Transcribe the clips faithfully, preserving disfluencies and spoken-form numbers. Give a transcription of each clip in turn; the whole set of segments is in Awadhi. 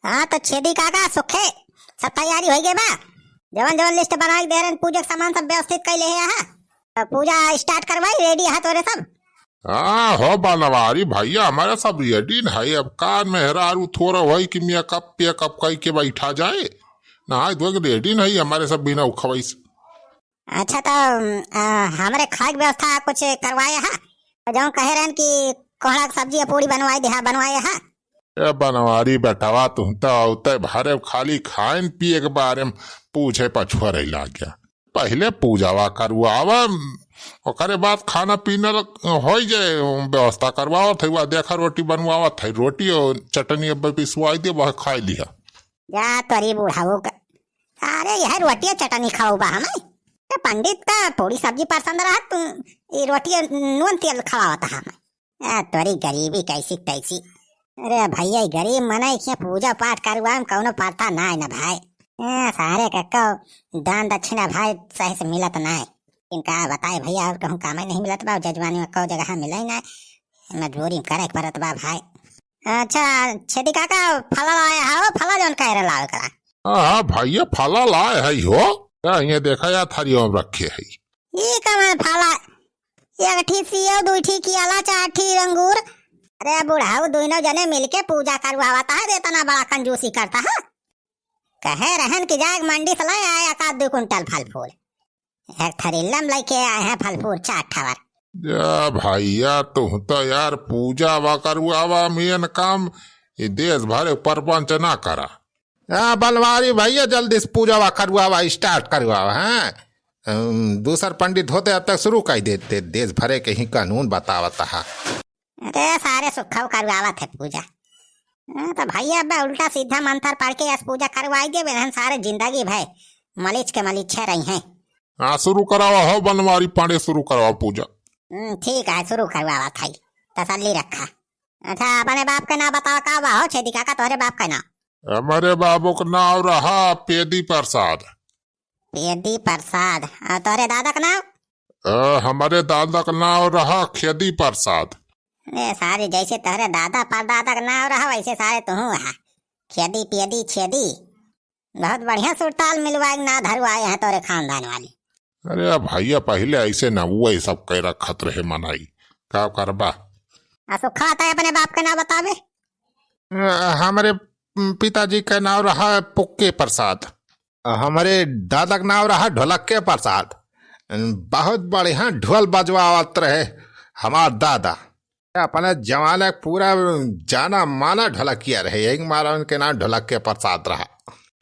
हाँ, तो छेदी काका, सुखे, सब तैयारी होइ गए बा? जवन जवन list बनाइ के दे रहेन, पूजा के सामान सब व्यवस्थित कइ लेहे हा। तो पूजा start करवाई, ready हा तोरे सब? हाँ हो बनवारी भइया, हमरे सब ready न है। अब का मेहरारू थोड़ा होई कि makeup पेकअप कइ के बैठा जाए, नहाइ धोइ के ready न है हमरे सब बिना उखवाई से। अच्छा, तो, अ, हमरे खाए के व्यवस्था कुछ करवाए हा? जौन कहे रहेन कि कोहड़ा के सब्जी या पूड़ी बनवाए देहा, बनवाए हा? ए बनवारी बेटवा, तुम तो औते भरे खाली खाइन पिए के बारे में पूछे पछुआ रही लाग्या। पहिले पूजावा करवावा, ओकरे बाद खाना पीना ल-, होइ जाए, व्यवस्था करवावत है, वह देखा रोटी बनवावत है, रोटी और चटनी अब पिसवाई दे, वह खाई लिहा। जा तोरी बुढ़ाऊ का। अरे, यह रोटिया चटनी खाऊ बा हमें? ये पंडित का पूरी सब्जी पसंद रहा, तू ये रोटिया नून तेल खवावत हमें। आ, तोरी गरीबी कैसी तैसी। अरे भइया, ई गरीब मनई के पूजा पाठ करवाए में कौनो पड़ता नाय न भाई। ए, सारे के कौ दान दक्षिणा भाई सही से मिलत नाय। इनका बताए भइया, और कहूँ कामे नहीं मिलत बा, जजवानी में कौ जगह मिले ही नाय, मजबूरी में करे के पड़त बा भाई। अच्छा, छेदी काका, फला लाए हा, फला जौन कह रहे लावे करा। हाँ, हाँ, भइया, फला लाए है हो। का ये देखा या, थरिया में रखे है। ई कवन फला? एक ठी सेव, दुई ठी केला, चार ठी अंगूर। अरे बुढ़ाऊ, दुइनो जने मिलके पूजा करवावत है, एतना बड़ा कंजूसी करता है। कहे रहन कि जाए मंडी से ले आए एक आध दू कुंटल फल फूल। एक थरिल्ला में लेके आए हैं फल फूल चार ठवर। जा भइया, तू तो यार पूजा वा करवावा मेन काम, ये देश भर के प्रपंच ना करा। हाँ, बनवारी भइया, जल्दी से पूजावा करवावा, start करवावा, हाँ। अम, दूसर पंडित होते अब तक शुरू कर देते, देश भरे के ही कानून बतावत हा। अरे, सारे सुखव करवावत है पूजा। हाँ, तो भइया, अब उल्टा सीधा मंत्र पढ़ के यस पूजा करवाई देबे, हम सारे जिंदगी भर मलिच के मलिच्छे रही हैं। हाँ, शुरू करावा हो बनवारी पांडे, शुरू करावा पूजा। हम्म, ठीक है, शुरू करवावा थाई, तसल्ली रखा। अच्छा, अपने बाप के नाम बतावा, का बा हो छेदी काका, तोहरे बाप के नाम? हमारे बाबू के नाम रहा पेदी प्रसाद। पेदी प्रसाद। और तोहरे दादा के नाम? अ, हमारे दादा के नाम रहा खेदी प्रसाद। ए, सारे जैसे तोहरे दादा परदादा के नाम रहा, वैसे सारे तुहूँ रहा। खेदी, पेदी, छेदी। बहुत बढ़िया सुरताल मिलवाए ना धरवाए हैं तोरे खानदान वाले। अरे भइया, पहिले ऐसे ना, वो ये सब कह रखत रहे मनई, का करबा? आ सुखा, तै अपने बाप के नाम बतावे। अ, हमरे, उम, पिताजी के नाम रहा पुक्के प्रसाद। अ, हमरे दादा के नाम रहा ढोलक्के प्रसाद। बहुत बढ़िया ढोल बजवावत रहे हमार दादा। अपने जमाने के पूरा जाना माना ढोलकिया रहे, यही मारा उनके नाम ढोलक्के प्रसाद रहा।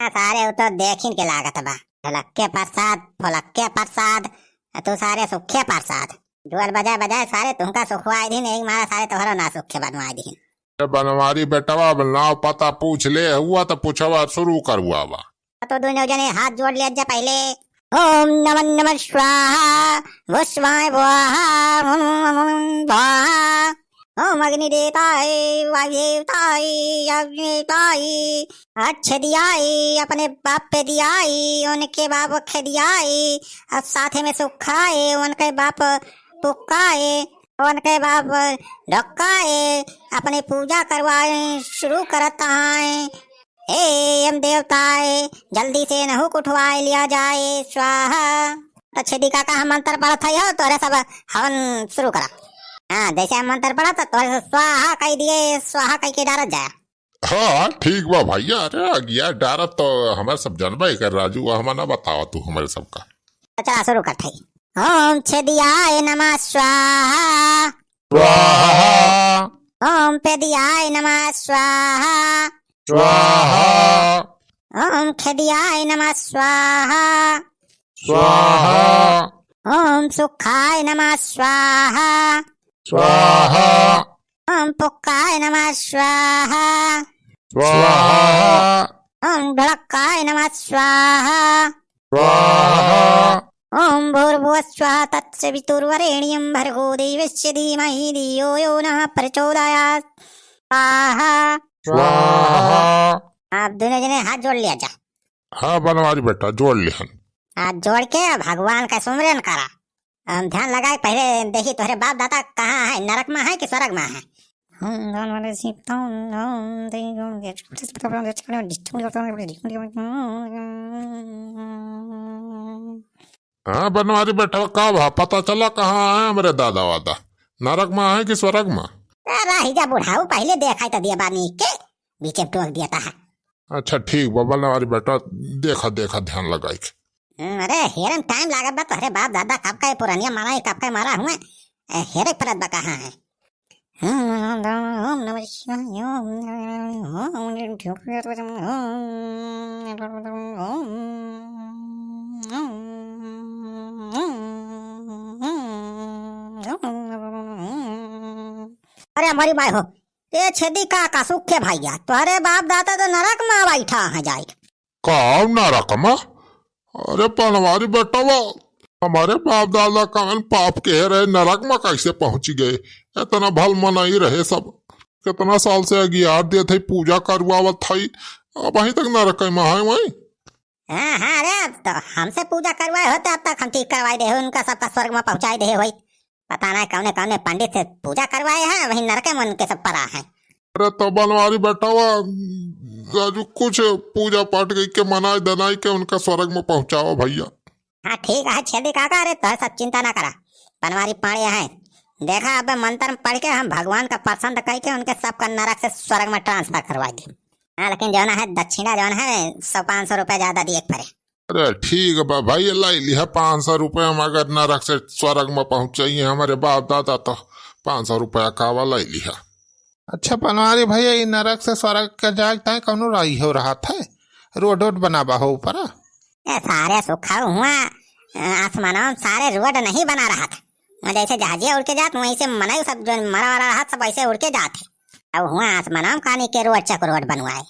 हाँ, सारे वो तो देखिन के लागत बा। ढोलक्के प्रसाद, फोलक्के प्रसाद, आ तू सारे सुखे प्रसाद। ढोल बजाए बजाए सारे तुमका सुखवाए दिन, यही मारा सारे तोहरा ना सुखे बनवाए दिन। ए बनवारी बेटवा, अब नाव पता पूछ ले हुआ तो पूछवा शुरू करवावा। तो दोनों जने हाथ जोड़ लिया जा पहिले। ओम नमः नमः स्वाहा, वो स्वाहा स्वाहा, ओम ओम ओम स्वाहा। ओम अग्नि देवताय, वायु देवताय, अग्नि देवताय, अच्छे दियाई, अपने बाप पे दियाई, उनके बाप के दियाई, और साथे में सुखाए, उनके बाप पुकाए, उनके बाप ढक्काए, अपने पूजा करवाए, शुरू करत आए। हे यम देवताए, जल्दी से इनहू को उठवाए लिया जाए, स्वाहा। तो छेदी काका हम मंत्र पढ़त है हो, तोरे सब हवन शुरू करा। हाँ, जैसे हम मंत्र पढ़त, तोरे से स्वाहा कह दिए, स्वाहा कह के डारत जाए। हाँ, ठीक बा भइया। अरे, अगिया डारत तो हमारे सब जनबे कर, राजू, वो हमारा ना बतावा तू हमारे सबका। तो चला, शुरू करत है। ओम छेदियाय नमः स्वाहा। स्वाहा। ओम पेदियाय नमः स्वाहा। स्वाहा। ओम खेदियाय नमः स्वाहा। स्वाहा। ओम सुखाय नमः स्वाहा। स्वाहा। ओम पुक्काय नमः स्वाहा। स्वाहा। ओम ढोलक्काय नमः स्वाहा। स्वाहा। ओम भूर्भुवः स्वः तत्सवितुर्वरेण्यं भर्गो देवस्य धीमहि धियो यो नः प्रचोदयात्। स्वाहा। स्वाहा। आप दोनों जने हाथ जोड़ लिया जा। हाँ बनवारी बेटा, जोड़ लिहन। हाथ जोड़ के भगवान का सुमिरन करा। हम ध्यान लगाए, पहिले देखी तोहरे बाप दादा कहाँ है, नरक मा है कि स्वर्ग मा है? हाँ, बनवारी बेटवा, का भा, पता चला कहाँ है हमरे दादा वादा? नरक मा है कि स्वर्ग मा? अरे, रही जा बुढ़ाऊ, पहिले देखाई त दिया बानी के, बीचे में टोक दिया ता है। अच्छा, ठीक बा, बनवारी बेटवा, देखा, देखा, ध्यान लगाई के। हम्म, अरे, हेरे में टाइम लागत बा, तोहरे बाप दादा कब का ये पुरनिया मारा है, कब का मारा हुए, ए, हेरे के परत बा कहाँ है? हम्म, ओम नमः शिवाय, ओम, ओम, अरे हमारी माय हो, ए छेदी का, का सुखे भैया, तोहरे बाप दादा तो नरक मा बैठा है जाए। का नरक मा? अरे बनवारी बेटवा, हमारे बाप दादा कवन पाप के रहे, नरक मा कैसे पहुँची गए? इतना भल मनई रहे सब, कितना साल से अगियार देत है, पूजा करवावत है, अबहीं तक नरक मा है वहीं। हाँ, हाँ, अरे अब तो हमसे पूजा करवाए होते, अब तक हम ठीक करवाई दे, उनका सबका स्वर्ग मा पहुँचाई दे होई। पता ना कौने कौने पंडित से पूजा करवाए हैं, वही नरके में उनके सब पड़ा है। अरे तो बनवारी बेटवा, राजू कुछ पूजा पाठ कई के मनाई दनाई के उनका स्वर्ग मा पहुँचावा भैया। हाँ ठीक है छेदी काका, अरे तो सब चिंता ना करा, बनवारी पाड़े हैं। देखा अब मंत्र पढ़ के हम भगवान का पसंद कई के उनके सबका नरक से स्वर्ग मा transfer करवा दे। हाँ लेकिन जौन है दक्षिणा जौन है सौ पाँच सौ रुपया ज्यादा दिए के पड़े। अरे ठीक बा भाई, लाई लिहा पाँच सौ रुपया, मगर नरक से स्वर्ग मा पहुँचाइए हमारे बाप दादा, तो पाँच सौ रुपया कावा लाई लिहा। अच्छा बनवारी भैया, ई नरक से स्वर्ग के जाए ताई कौनो राही हो रहत है? रोड वोड बनावा हो ऊपर? ए सारे सुखाऊ हुआ, अ, आसमानवा में सारे रोड नहीं बना रहत है। जैसे जहाजिया उड़ के जात, वैसे मनई सब जो मरा वाला रहत, सब ऐसे उड़ के जात है। अब हुआ आसमानवा में कानी के रोड चक रोड बनवाए।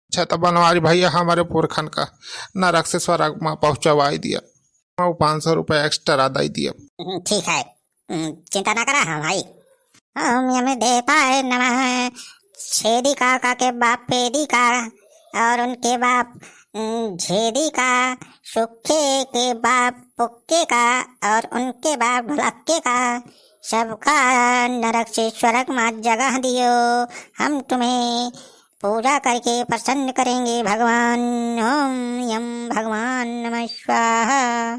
अच्छा, तो बनवारी भैया हमारे पुरखन का नरक से स्वर्ग मा पहुँचवाई दिया, वो पाँच सौ रुपया extra दई दिया। हम्म, ठीक है, हम्म, चिंता ना करा हम भाई। ओम यम देवताय नमः। छेदी काका के बाप पेदी का और उनके बाप, हम्म, झेदी का, सुखे के बाप पुक्के का और उनके बाप ढोलक्के का, सबका नरक से स्वर्ग मा जगह दियो। हम तुम्हें पूजा करके प्रसन्न करेंगे भगवान। ओम यम भगवान नमः स्वाहा।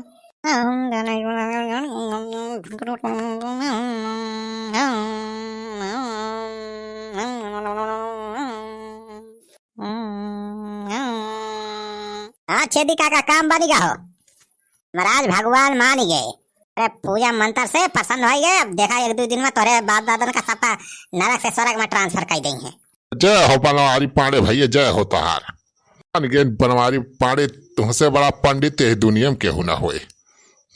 ओम हाँ छेदी काका, काम बनी गा हो। महाराज भगवान मान गए। अरे पूजा मंत्र से प्रसन्न हो गए। अब देखा एक दो दिन मा तोरे बाप दादन का सबका नरक से स्वर्ग मा transfer कर देंगे। जय हो बनवारी पांड़े भैया, जय हो तोहार। मान गए बनवारी पांड़े, तुमसे बड़ा पंडित यही दुनिया में केहू ना होए।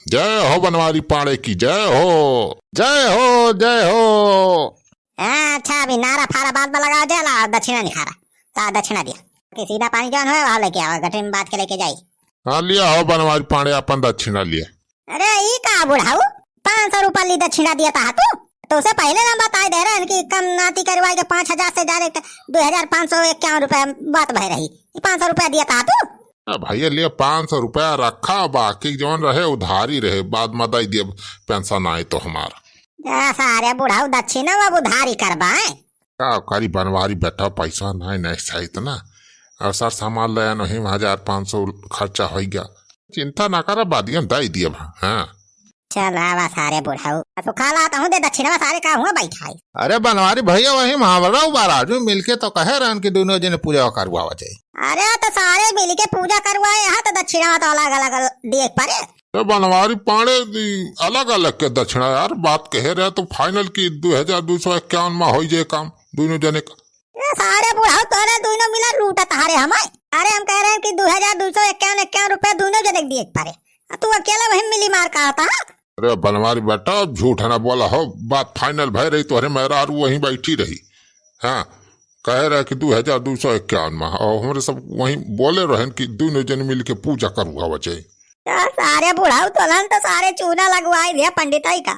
जय हो बनवारी पांड़े की, जय हो, जय हो, जय हो। हाँ, अच्छा, अभी नारा फारा बात में लगाओ, जय ला, दक्षिणा निखारा। ता दक्षिणा दिया। कि सीधा पानी जौन होए, वहाँ लेके आवा, गठरी में बात के लेके जाई। हाँ, लिया हो बनवारी पांड़े, अपन दक्षिणा लिया। अरे, ई का बुढ़ाऊ? पाँच सौ रुपया ली दक्षिणा दिया था तू? तो उसे पहले ना बताई दे रहे कि कम नाती करवाई के पाँच हजार से direct दो हजार पाँच सौ इक्यावन रुपया बात भय रही। ई पाँच सौ रुपया दिया था तू? ए भैया, लिया पाँच सौ रुपया रखा, बाकी जौन रहे उधारी रहे, बाद में दई दिया pension आए तो हमार। ए सारे बुढ़ाऊ, दक्षिणा अब उधारी करबा, हैं? का करी बनवारी बेटा, पैसा नाई, नाई सहित ना। और सर सामान ले आनो ही, हजार पाँच सौ खर्चा होई गया। चिंता ना करा, बाद में दई दिया, हाँ। चल आवा सारे बुढ़ाऊ, तू खा ला, तहूँ दे दक्षिणा, सारे का हुआ बैठा है। अरे बनवारी भैया, वही महावरा बाराजू मिलके तो कहे रहन कि दोनों जने पूजा करवावा जाए। अरे तो सारे मिलके पूजा करवाए हैं, तो दक्षिणा तो अलग अलग दिए पड़े। ए बनवारी पांड़े, दी-, अलग अलग के दक्षिणा यार, बात कहे रहे तो final की दो हजार दो सौ इक्यावन में होई जे काम, दोनों जने का। ए सारे बुढ़ाऊ, तोरे दोनों मिला लूटत हारे हमारे। अरे हम कह रहे हैं कि दो हजार दो सौ इक्यावन, इक्यावन रुपया दोनों जने के दिए के पड़े। आ तू अकेला वहीं मिली मार का आता है? अरे बनवारी बेटा, झूठ ना बोला हो, बात final भय रही, तोहरे मेहरारू वहीं बैठी रही। हाँ, कहे रहे कि दो हजार दो सौ इक्यावन में, और हमरे सब वहीं बोले रहन कि दोनों जन मिल के पूजा करवावा जाए। ए सारे बुढ़ाऊ, तोलन तो सारे चूना लगवाए दिया पंडिताई का।